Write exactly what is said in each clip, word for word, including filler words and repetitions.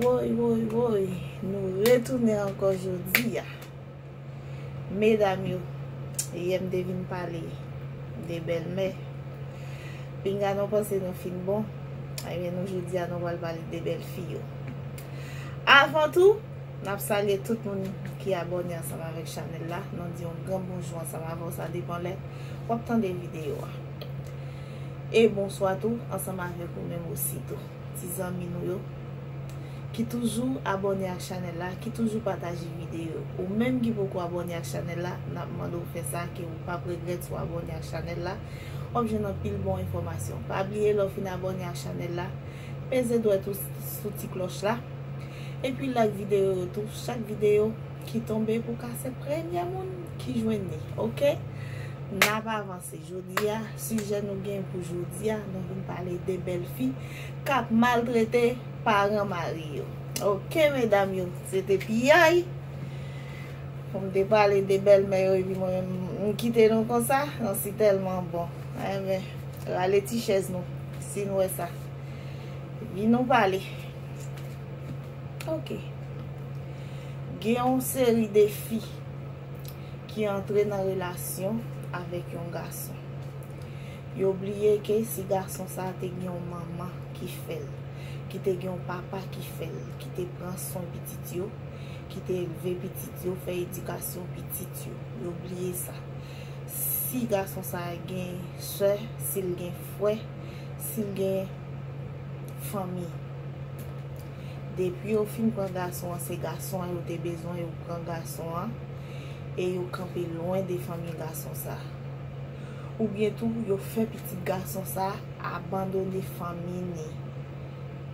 Woy, woy, woy, nou retounen ankò jodi a. Medam yo, yè m te vin pale de bèlmè. Pinga nou panse nou fin bon. Ebyen, nou jodi a nou pral pale de bèlfi yo. Avan tou, n ap salye tout moun ki abòne ansanm avèk chanèl la. Nou di yon gran bonjou ansanm avè w, sa depan lè w ap tande videyo a. E bonswa tou ansanm avèk ou menm osi tou. Ti zanmi nou yo ki toujou abòne ak chanèl la, ki toujou pataje videyo. Ou menm ki poko abòne ak chanèl la, n ap mande w fè sa, ke ou p ap regrèt si w abòne ak chanèl la. W ap jwenn anpil bon enfòmasyon. Pa bliye lè w fin abòne ak chanèl la, peze dwèt ou sou ti klòch la. Epi like videyo yo tou. Chak videyo ki tonbe pou ka se premye moun ki jwenn li. Oke? N ap avanse. Jodi a, sijè nou gen pou jodi a, nou vin pale de bèlfi k ap maltrete paran mari yo. Oke, medam yo, se te piyay. Pou m te pale de bèlmè yo, epi mwen menm, m kite nou konsa. Non, si tèlman bon. Enben, rale ti chèz nou, si n wè sa. Vin nou pale. Oke. Gen yon seri de fi ki antre nan relasyon avèk yon gason. Yo bliye ke si gason sa a te gen yon manman ki fè l, ki te gen yon papa ki fè l, ki te pran swen pitit yo, ki te elve pitit yo, fè edikasyon pitit yo. Yo bliye sa. Si gason sa a gen sè, si l gen frè, si l gen fanmi, depi yo fin pran gason an, se gason an yo te bezwen, yo pran gason an e yo kanpe lwen de fanmi gason sa. Oubyen tou, yo fè pitit gason sa abandone fanmi ni,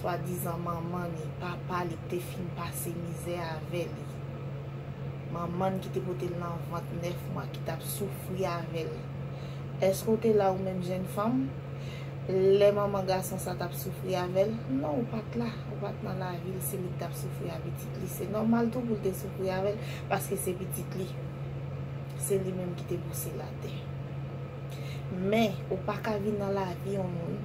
swadizan manman ni, papa li ki te fin pase mizè avè li. Manman ki te pote l nan vant nèf mwa, ki t ap soufri avè l. Èske w te la ou menm jèn fanm? Lè manman gason sa t ap soufri avè l, non, ou pa t la, ou pa t nan lavi l, se li ki t ap soufri a pitit li. Se nòmal tou pou l te soufri avè l, paske se pitit li. Se li menm ki te pouse l atè. Men, ou pa ka vin nan lavi yon moun,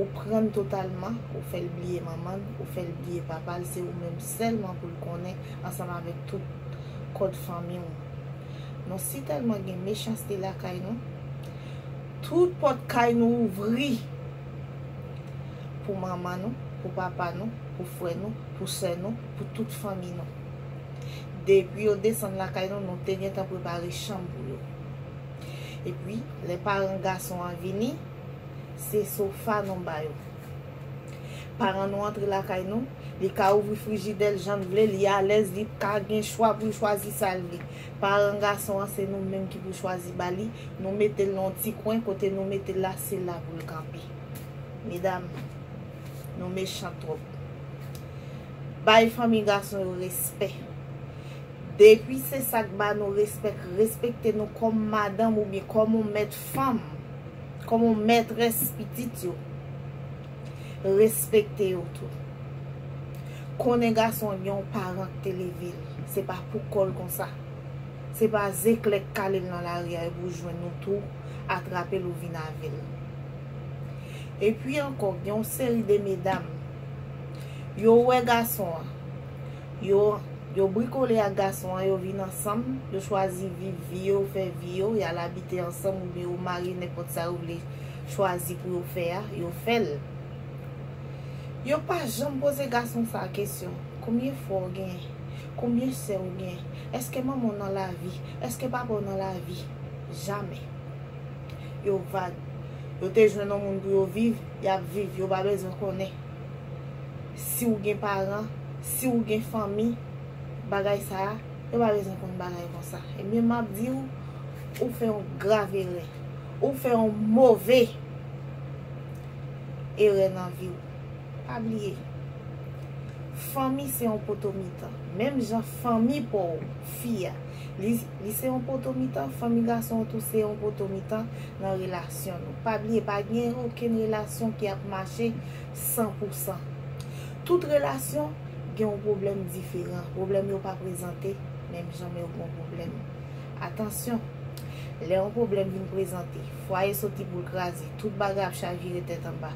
ou pran l totalman, ou fè l bliye manman l, ou fè l bliye papa l, se ou menm sèlman pou l konnen, ansanm avèk tout kòd fanmi w. Non, si tèlman gen mechanste lakay nou, tout pòt kay nou ouvri pou manman nou, pou papa nou, pou frè nou, pou sè nou, pou tout fanmi nou. Depi yo desann lakay nou, nou te gentan prepare chanm pou yo. Epi, lè paran gason an vini, se sofa nou ba yo. Paran nou antre lakay nou, li ka ouvri frijidè l jan l vle, li alèz, li ka gen chwa pou l chwazi sa l vle. Paran gason an, se nou menm ki pou chwazi ba li, nou mete l nan yon ti kwen, kote nou mete l la, se la pou l kanpe. Medam, nou mechan twòp. Bay fanmi gason yo respè. Depi se sa k ba nou respè, k respekte nou kòm madanm oubyen kòm yon mèt fanm, kòm yon mètrès pitit yo, respekte yo tou. Konnen gason an gen yon paran k te leve l, se pa pou kò l konsa. Se pa zeklè k kale l nan lari a epi w jwenn ou tou atrape l ou vin avè l. Epi ankò, gen yon seri de medam, yo wè gason an, yo, yo brikole ak gason an, yo vin ansanm, yo chwazi viv vi yo, fè vi yo, y al abite ansanm oubyen yo marye, nenpòt sa yo vle chwazi pou yo fè a, yo fè l. Yo pa janm poze gason sa a kesyon, konbyen frè w genyen? Konbyen sè w genyen? Èske manman w nan lavi? Èske papa w nan lavi? Jamè. Yo vag. Yo te jwenn yon moun pou yo viv, y ap viv, yo pa bezwen konnen si w gen paran, si w gen fanmi, bagay sa a, yo pa bezwen konn bagay konsa. Ebyen, m ap di w, ou fè yon grav erè. Ou fè yon move erè nan vi w. Pa bliye, fanmi se yon poto mitan. Menm jan fanmi pa w, fi a, li, li se yon poto mitan, fanmi gason an tou se yon poto mitan nan relasyon nou. Pa bliye, pa gen okenn relasyon ki ap mache san pou san. Tout relasyon gen yon pwoblèm diferan. Pwoblèm yo pa prezante menm jan, men yo gen yon pwoblèm. Atansyon, lè yon pwoblèm vin prezante, fwaye soti pou l kraze, tout bagay ap chavire tèt anba.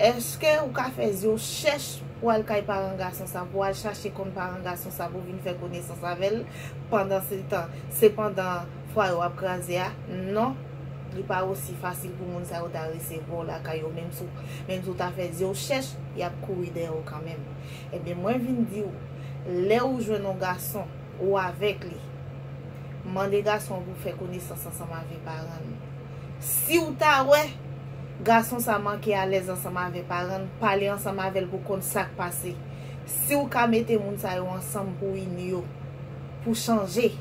Èske ou ka fè zye w chèch pou al kay paran gason sa, pou al chache konn paran gason sa, pou vin fè konesans avè l? Pandan se tan, se pandan fwaye w ap kraze a? Non. Li pa osi fasil pou moun sa yo ta resevwa w lakay yo, menm si w, menm si w ta fè zye w chèch, y ap kouri dèyè w kanmenm. Ebyen, mwen vin di w, lè ou jwenn yon gason, ou avèk li, mande gason an pou fè konesans ansanm avè paran l. Si w ta wè gason sa manke alèz ansanm avè paran l, pale ansanm avè l pou konn sa k pase. Si w ka mete moun sa yo ansanm pou ini yo, pou chanje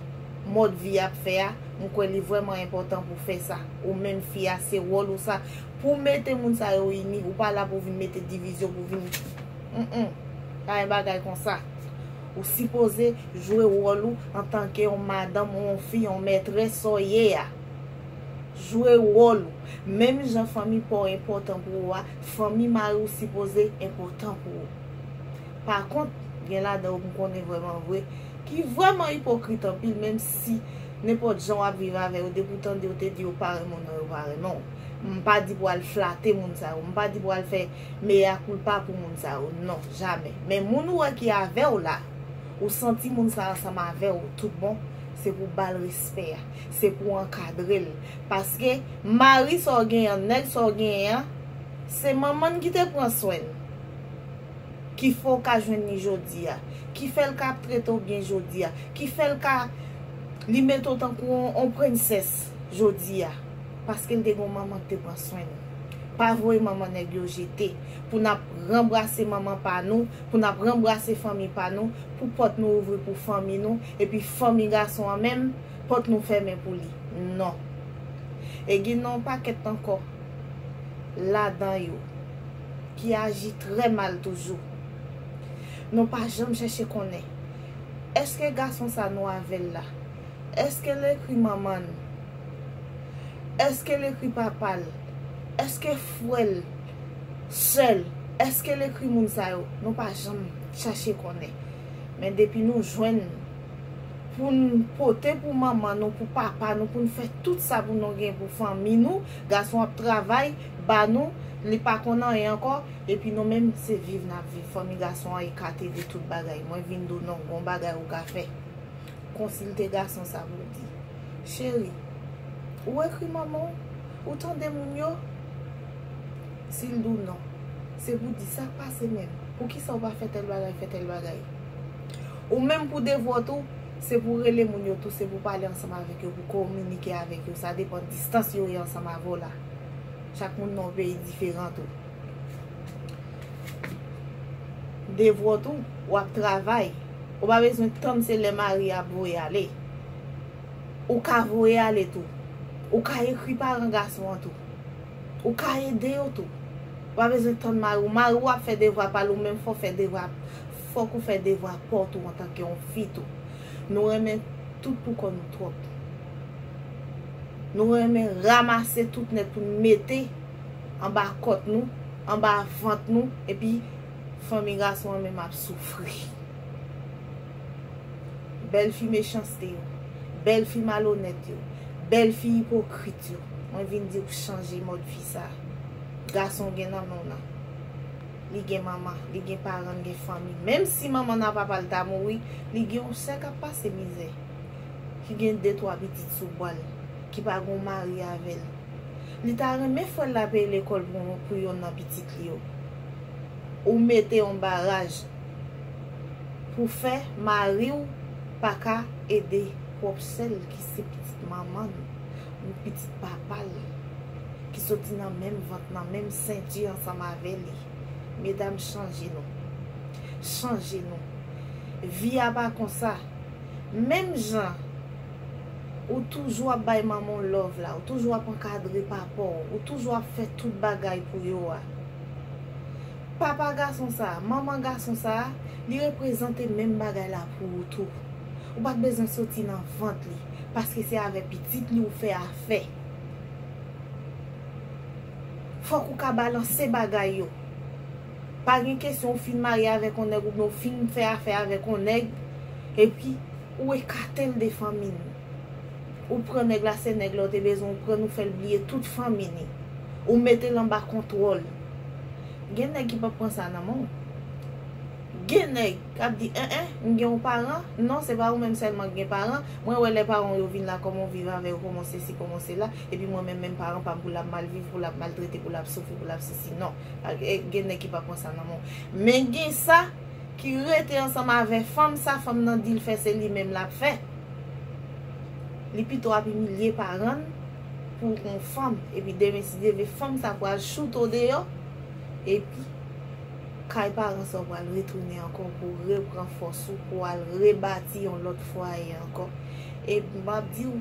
mòd vi y ap fè a, m kwè li vrèman enpòtan pou fè sa. Ou menm fi a, se wòl ou sa. Pou mete moun sa yo ini, ou pa la pou vin mete divizyon, pou vin... Mm, mm. Pa gen bagay konsa. Ou sipoze jwe wòl ou antanke yon madanm, yon fi, yon mètrès, sa w ye a. Jwe wòl ou. Menm jan fanmi pa w enpòtan pou ou a, fanmi mari w sipoze enpòtan pou ou. Pa kont, gen ladan yo m konnen vrèman vre, ki vrèman ipokrit anpil, menm si nenpòt jan w ap viv avè yo, depi w tande yo te di yo pa renmen w, non, yo pa renmen w. M pa di pou al flate moun sa yo, m pa di pou al fè meya koulpa pou moun sa yo, non, jamè. Men moun ou wè ki avè w la, ou santi moun sa ansanm avè w tout bon, se pou ba l respè a, se pou ankadre l. Paske mari sa w genyen an, nèg sa w genyen an, se manman n ki te pran swen l, ki fè w ka jwenn li jodi a, ki fè l ka ap trete w byen jodi a, ki fè l ka, li mete w tankou yon, yon prensès jodi a, paske l te gen yon manman ki te pran swen l. Pa voye manman nèg yo jete, pou n ap ranbrase manman pa nou, pou n ap ranbrase fanmi pa nou, pou pòt nou ouvri pou fanmi nou, epi fanmi gason an menm, pòt nou fèmen pou li. Non. E gen nan yon pakèt ankò ladan yo ki aji trè mal toujou. Nou pa janm chèche konnen, èske gason sa nou avè l la, èske l ekri manman l? Èske l ekri papa l? Èske frè l, sè l, èske l ekri moun sa yo? Nou pa janm chache konnen. Men depi nou jwenn pou n pote pou manman nou, pou papa nou, pou n fè tout sa pou nou gen pou fanmi nou, gason ap travay ba nou, li pa konn anyen ankò, epi nou menm se viv n ap viv. Fanmi gason an ekate de tout bagay. Mwen vin di w non, gon bagay ou ka fè. Konsilte gason sa pou w di, cheri, ou ekri manman w? Ou tande moun yo? Si l di w non, se pou w di sa k pase menm. Poukisa w pa fè tèl bagay, fè tèl bagay? Ou menm pou devwa w tou, se pou w rele moun yo tou, se pou w pale ansanm avèk yo, pou w kominike avèk yo. Sa depann distans yo ye ansanm avè w la. Chak moun nan yon peyi diferan tou. Devwa w tou, w ap travay. Ou pa bezwen tann se lè mari a ap voye ale. Ou ka voye ale tou. Ou ka ekri paran gason an tou. Ou ka ede yo tou. Ou pa bezwen tann mari w. Mari w ap fè devwa pa l, ou menm fò w fè devwa, fòk ou fè devwa pa w tou antanke yon fi tou. Nou renmen tout pou kò nou twòp. Nou renmen ranmase tout nèt pou n mete anba kòt nou, anba vant nou, epi fanmi gason an menm ap soufri. Bèl fi mechanste yo, bèl fi malonèt yo, bèl fi ipokrit yo. Mwen vin di w chanje mòd vi sa. Gason gen nan men w nan. Li gen manman, li gen paran, li gen fanmi. Menm si manman nan papa l ta mouri, li gen yon sè k ap pase mizè, ki gen de twa pitit sou bwa l, ki pa gen yon mari avè l. Li ta renmen frè l la peye lekòl pou, pou yonn nan pitit li yo. Ou mete yon baraj pou fè mari w pa ka ede pwòp sè l ki se pitit manman l, ou pitit papa l, ki soti nan menm vant, nan menm senti ansanm avè li. Medam, chanje non. Chanje non. Vi a pa konsa. Menm jan ou toujou ap bay manman w love la, ou toujou ap ankadre papa w, ou toujou ap fè tout bagay pou yo a. Papa gason sa a, manman gason sa a, li reprezante menm bagay la pou ou tou. Ou pa t bezwen soti nan vant li, paske se avè pitit li ou fè afè. Fòk ou ka balanse bagay yo. Pa gen kesyon ou fin marye avèk yon nèg oubyen ou fin fè afè avèk yon nèg, epi ou ekate l de fanmi l. Ou pran nèg la, se nèg la ou te bezwen, ou pran l, ou fè l bliye tout fanmi li. Ou mete l anba kontwòl. Gen nèg ki p ap pran sa nan men w. Gen nèg k ap di, en en, m gen yon paran. Non, se pa ou menm sèlman ki gen paran. Mwen wè lè paran w yo vin la, kòman w viv avè yo, kòman w sesi, kòman w sela. Epi mwen menm, menm paran pa m pou l ap mal viv, pou l ap maltrete, pou l ap soufri, pou l ap sesi. Non. Gen nèg ki p ap pran sa nan men w. Men gen sa ki rete ansanm avè fanm sa, fanm nan di l fè, se li menm l ap fè. Li pito ap imilye paran l pou yon fanm. Epi demen, si Dye vle, fanm sa pral choute w deyò. Epi kay paran sa w pral retounen ankò pou repran fòs ou, pou al rebati yon lòt fwaye ankò. E m ap di w,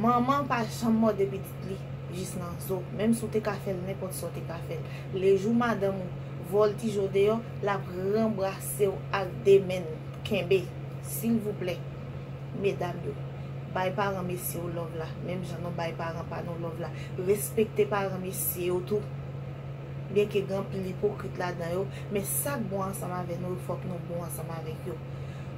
manman pa janm mòde pitit li jis nan zo. Menm si w te ka fè l nenpòt sa w te ka fè l. Lejou madanm ou vòltije w deyò, l ap ranbrase w ak de men l. Kenbe, silvouplè, medam yo. Bay paran mesye yo love la, menm jan nou bay paran pa nou love la. Respekte paran mesye yo tou. Byenke gen anpil ipokrit ladan yo, men sa k bon ansanm avè nou yo, fòk nou bon ansanm avèk yo.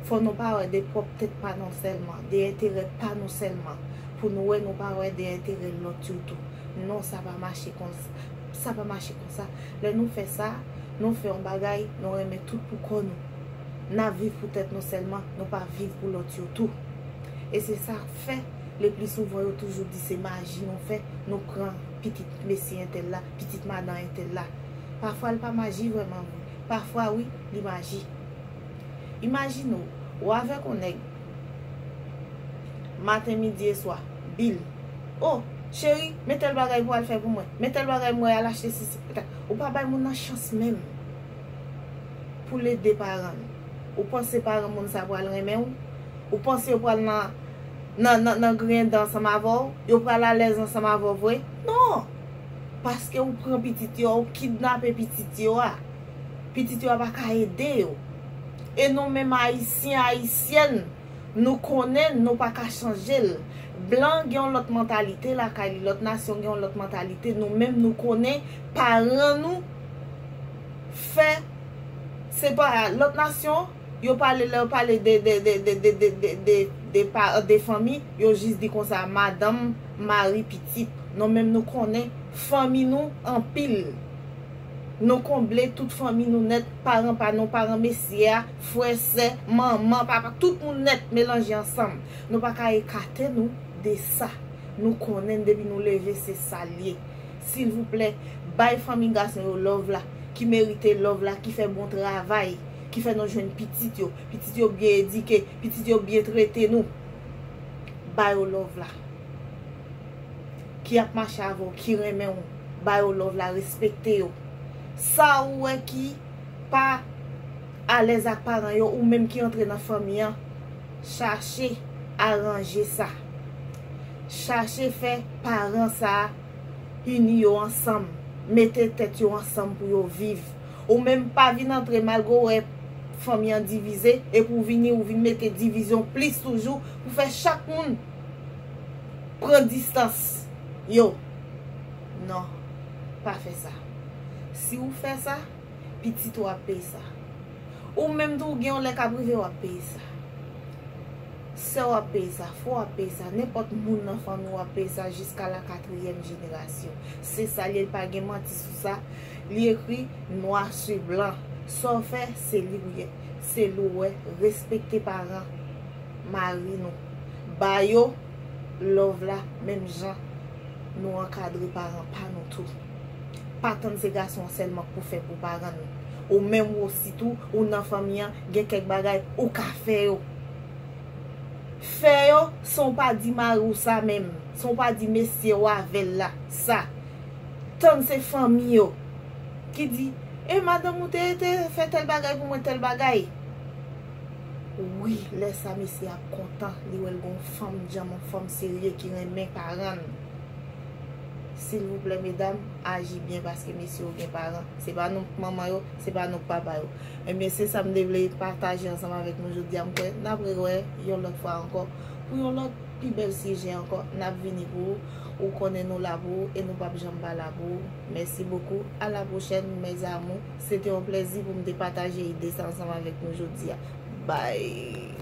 Fò nou pa wè de pwòp tèt pa nou sèlman, de enterè pa nou sèlman, pou nou wè nou pa wè de enterè lòt yo tou. Non, sa pa mache konsa. Sa pa mache konsa. Lè nou fè sa, nou fè yon bagay, nou renmen tout pou kò nou. N ap viv pou tèt nou sèlman, nou pa viv pou lòt yo tou. E se sa k fè, le pli souvan yo toujou di se maji nou fè, nou pran pitit mesye entèl la, pitit madan entèl la. Pafwa l pa maji vrèman vre. Pafwa wi, li maji. Imajine w, ou avèk yon nèg, maten, midi e swa, bil. O, cheri, men tèl bagay pou al fè pou mwen. Men tèl bagay mwen al achte sisi. Ou pa bay moun nan chans menm pou l ede paran l. Ou panse paran moun sa pral renmen w? Ou panse yo pral nan, nan, nan, nan griyen dan ansanm avè w? Yo pral alèz ansanm avè w vre? Non! Paske ou pran pitit yo, ou kidnape pitit yo a. Pitit yo a pa ka ede yo. E nou menm Ayisyen, Ayisyèn, nou konnen nou pa ka chanje l. Blan gen yon lòt mantalite lakay li, lòt nasyon gen yon lòt mantalite. Nou menm nou konnen paran nou fè, se pa lòt nasyon, yo pale, lè yo pale de, de, de, de, de, de, de, de, de pa, de fanmi, yo jis di konsa, madanm, mari, pitit. Nou menm nou konnen fanmi nou anpil. Nou konble tout fanmi nou nèt, paran pa nou, paran mesye a, frè, sè, manman, papa, tout moun nèt melanje ansanm. Nou pa ka ekate nou de sa. Nou konnen depi nou leve se sa l ye. Silvouplè, bay fanmi gason yo love la, ki merite love la, ki fè bon travay, ki fè nou jwenn pitit yo. Pitit yo byen edike, pitit yo byen trete nou. Ba yo love la. Ki ap mache avè w, ki renmen w, ba yo love la, respekte yo. Sa ou wè ki pa alèz ak paran yo, ou menm ki antre nan fanmi an, chache aranje sa. Chache fè paran sa a ini yo ansanm, mete tèt yo ansanm pou yo viv. Ou menm pa vin antre malgre w wè fanmi an divize, epi w vini, ou vin mete divizyon plis toujou pou fè chak moun pran distans yo. Non, pa fè sa. Si w fè sa, pitit ou ap peye sa. Ou menm tou, ou gen yon lè k ap rive, w ap peye sa. Sè w ap peye sa, frè w ap peye sa, nenpòt moun nan fanmi w ap peye sa jiska la katriyèm jenerasyon. Se sa l ye, li pa gen manti sou sa. Li ekri nwa si blan. Sa w fè, se li w ye. Se li w wè. Respekte paran mari nou. Ba yo love la menm jan nou ankadre paran pa nou tou. Pa tann se gason an sèlman k pou fè pou paran nou. Ou menm ou osi tou, ou nan fanmi an, gen kèk bagay ou ka fè yo. Fè yo san w pa di mari w sa menm, san w pa di mesye w avè l la sa. Tann se fanmi yo ki di, e madanm ou te, te fè tèl bagay pou mwen, tèl bagay. Wi, lè sa mesye ap kontan, li wè l gon fanm djanm, yon fanm serye ki renmen paran l. Silvouplè medam, aji byen paske mesye yo gen paran. Se pa nou k manman yo, se pa nou k papa yo. Ebyen, se sa m te vle pataje ansanm avèk nou jodi a. M kwè n ap rewè yon lòt fwa ankò pou yon lòt pi bèl sijè ankò. N ap vini pou ou. Ou konnen nou la pou ou e nou p ap janm pa la pou ou. Merci beaucoup. À la prochaine, mes amours. Se te yon plèzi pou m te pataje ide sa ansanm avèk nou jodi a. Bye.